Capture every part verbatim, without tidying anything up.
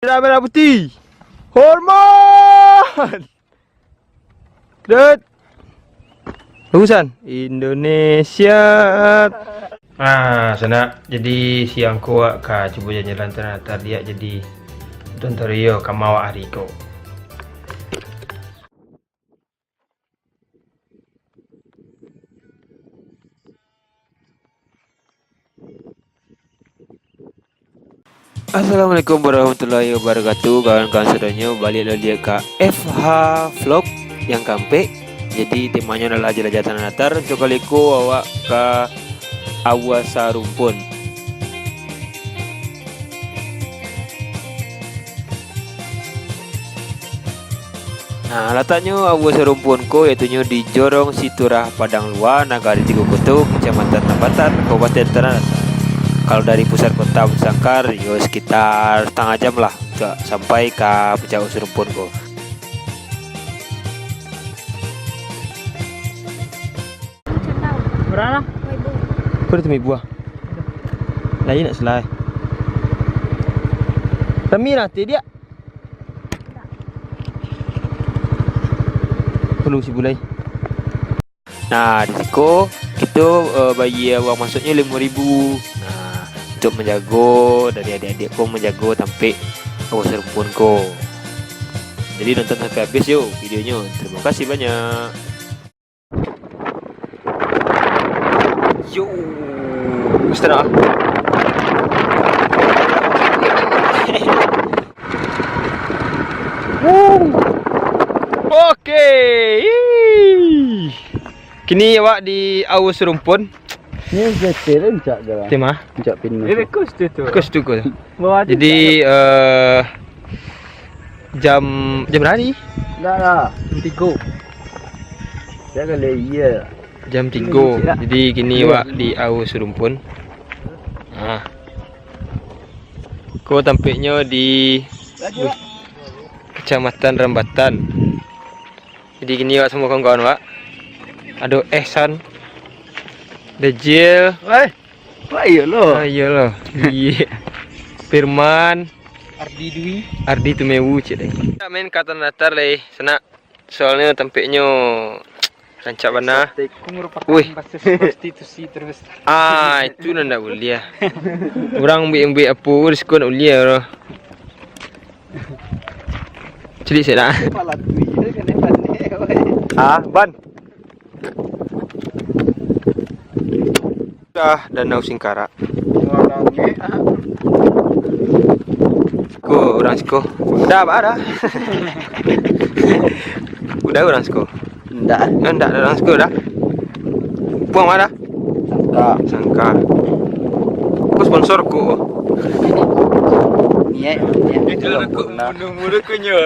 Merah, merah, putih. Hormat. Dut. Bagusan. Indonesia. Ah, sanak. Jadi, siang ko awak ka cubo jalan-jalan Tanah Datar, jadi tonton iyo ka mawak hari ko. Assalamualaikum warahmatullahi wabarakatuh. Kawan-kawan sadonyo, baliak lai ka F H Vlog yang kaampek. Jadi, temanyo adalah jelajah Tanah Datar. Untuak kali ko awak ka Aua Sarumpun. Nah, lataknyo Aua Sarumpun ko, yaitunyo di Jorong Siturah, Padang Lua, Nagari Tigo Koto, Kecamatan Rambatan, Kabupaten Tanah Datar. Kalau dari pusat kota Batu Sangkar, yo, sekitar setengah jam lah, untuak sampai ka puncak Aua Sarumpun ko. Bara lah? Ko ado tamibuah. Lain nak selai. Rami lah, teh, diak. Perlu si bulai. Nah, di siko kito, eh, bayia uang masuknyo limo ribu. Nah, untuak manjago dari adiak-adiak ko, manjago tampek Aua Sarumpun ko. Jadi, nonton sampai habis yo videonyo. Terima kasih banyak. Yo, mesti dah. Oke. Ih. Kini awak di Aua Sarumpun. Ni betul rancak ke lah? Tema. Rancak pindah. Dia bagus tu tu. Bagus tu ko. Bawah tu. Jadi, eh, jam, jam bara ni? Enggak lah. Jam tigo. Dia kali iya. Jam tigo. Kecil lah. Jadi kini awak di Aua Sarumpun. Ah. Ko tampeknyo di Kecamatan Rambatan. Jadi kini awak samo kawan-kawan awak. Ado Ehsan, Dejil. Wah, iyolah. Ah, iyolah. Iya. Firman. Ardi Dwi. Ardi Tumewu, cik deh. Kita main ka Tanah Datar lai, sanak. Soalnyo tampeknyo rancak bana. Diskotik. Itu merupakan basis prostitusi terbesar. Ah, itu nan ndak buliah. Urang ambiak-ambiak apo, diskon ndak buliah, bro. Cili sik dah. Kepala tu, iya, kena panik, woi. Ah, ban. Dah Danau Singkarak. Siko, urang siko. Dah, ba dah. Udah urang siko. Ndak. Ndak, ndak, ndak, siko dah. Buang ma dah? Sangka. Sangka. Ko sponsor ko. Niat, niat. Itu lah kok bunuh-bunuh ko nyo.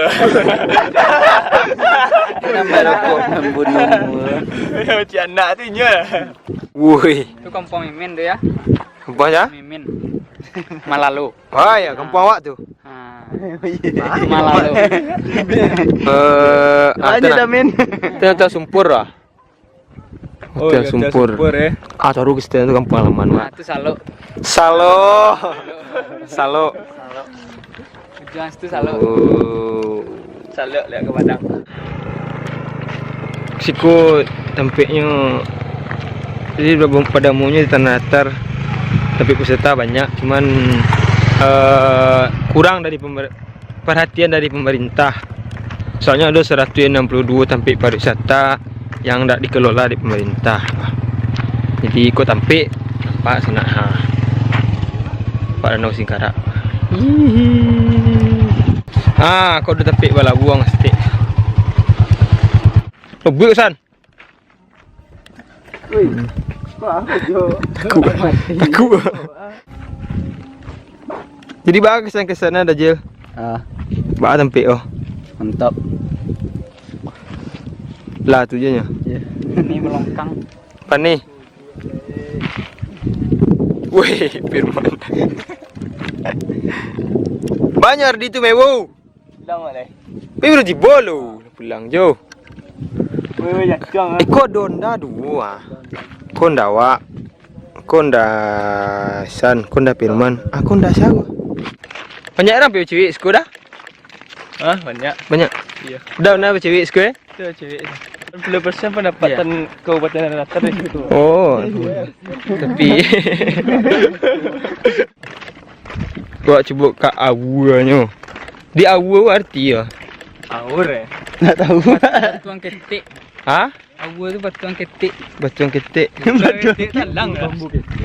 Nambah rokok, membunuh. Macam anak tu nyo. Woi. Tu kampung Mimin tu ya. Kampung aja? Mimin. Malalo. Oh ya, kampung awak tu. Ha. Malalo. Eh, ah, Lanjut, tenang. Amin. Tenang, tenang, sumpur lah. Oh, Hotel ya, Hotel Sumpur. Sumpur, eh. Ah, taruh ke situ tu kampung halaman, Mak. Ah, tu Salok. Salok. Salok. Salok. Ujung situ Salok. Oh. Salok lihat ke Padang. Siko tampeknyo, jadi, pada umumnyo di Tanah Datar, tampek wisata banyak, cuman, eh, kurang dari pemer-, parhatian dari pemerintah. Soalnyo ado saratuih anam puluah duo tampek pariwisata yang ndak dikelola di pemerintah. Jadi, iko tampek nampak sanak, ha. Nampak Danau Singkarak. Hihi. Ah, ko ado tampek balabuang saketek. Lebuik, San. Wih, apa jo? Takut. Takut. Jadi, baa kesan-kesanna, Dajil? Ah. Baa tampek, oh. Mantap. Lah, tu je nyo. Iya. Ini melengkang. Panih. Weh, Firman. Banyak di tu, Mewo. Bilang awak lai. Pai urang tibo lo. Pulang jo. Weh, weh, jatuh, eh. Eh, ko Donda duo, ah. Ko ndak awak. Ko ndak San, ko ndak Firman. Ah, ko ndak sia ko? Banyak urang pai bacewek siko Da? Hah, banyak. Banyak? Iyo. Da, nah bacewek siko, eh? Itu cewek. Lapan puluah persen pendapatan Kabupaten Tanah Datar di situ. Oh. Tapi. Awak cubo ka awuanyo. Di awua arti yo? Awur, eh? Ndak tahu. Batuang ketek. Ha? Awua tu batuang ketek. Batuang ketek. Batuang ketek talang lah.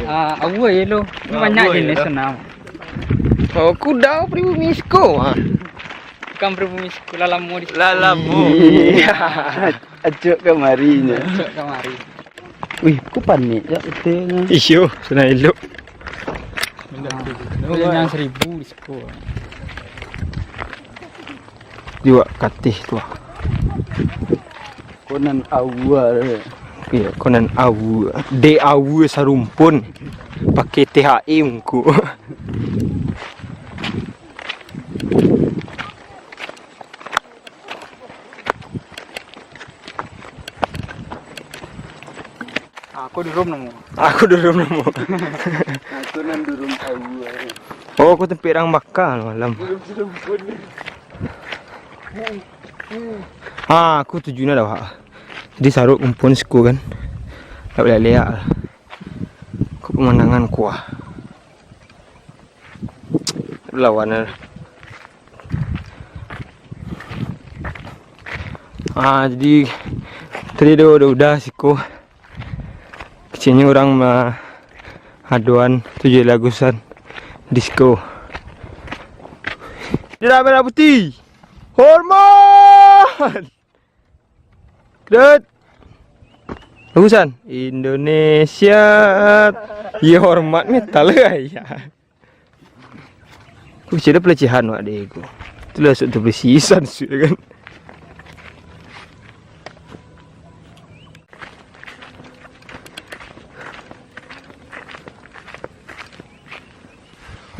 Ah, awua je lo. Ini banyak jenis senam. Oh, kuda pribumi siko, ah. Bukan pribumi siko, lah lamo di siko. Lah lamo. Iya. Acok kamari nyo. Acok kamari. Wih, ku panik je itu nyo. Iyo, senang elok. Yang seribu di siko. Juo katih tu. Konan awua. Iya, konan awua. Dek awua sarumpun. Pakai T H E ungku. Aku durum namo. Aku durum namo. Aku nan durum awua. Oh, aku tempat urang baka malam. Ha, aku tuju nah dah. Jadi sarok kumpun siko kan. Tak boleh lihat. Aku pemandangan kuah. Lawan. Ah, jadi tadi dah, dah udah siko. Kecilnyo urang ma-, aduan tujuah lagusan disco. Tidak merah putih. Hormat. Dut. Bagusan. Indonesia. Iya, hormat metal lah ya. Aku kira pelecehan wak dek aku. Itulah sok tu presisan sudah kan.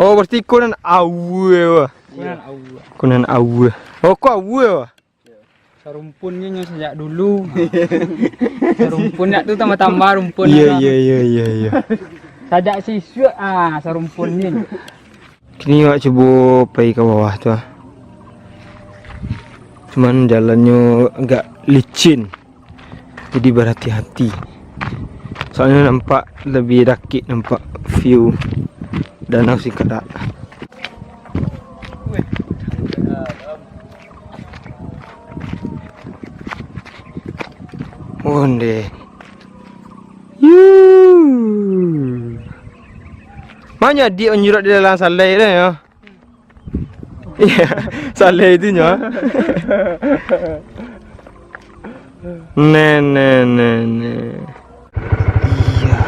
Oh, berarti konan awua wah. Konan awua. Konan awua. Oh, kok awua wah? Sarumpunnyo nyo sajak dulu. Sarumpun nyo tu tambah-tambah rumpunnyo. Iya, iya, iya, iya, iya. Sajak sisuak, ah, sarumpunnyo. Kini awak cubo pai ka bawah tu, ah. Cuman jalannyo agak licin. Jadi berhati-hati. Soalnyo nampak lebih dakek nampak view Danau Singkarak. Onde. Yuu. Banyak diak manjurak di dalam salai tu yo. Iya, salai tu nyo. Neh, neh, neh, neh. Iya.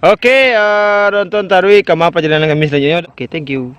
Oke, eh, nonton taruih kama perjalanan kami selanjutnya. Oke, thank you.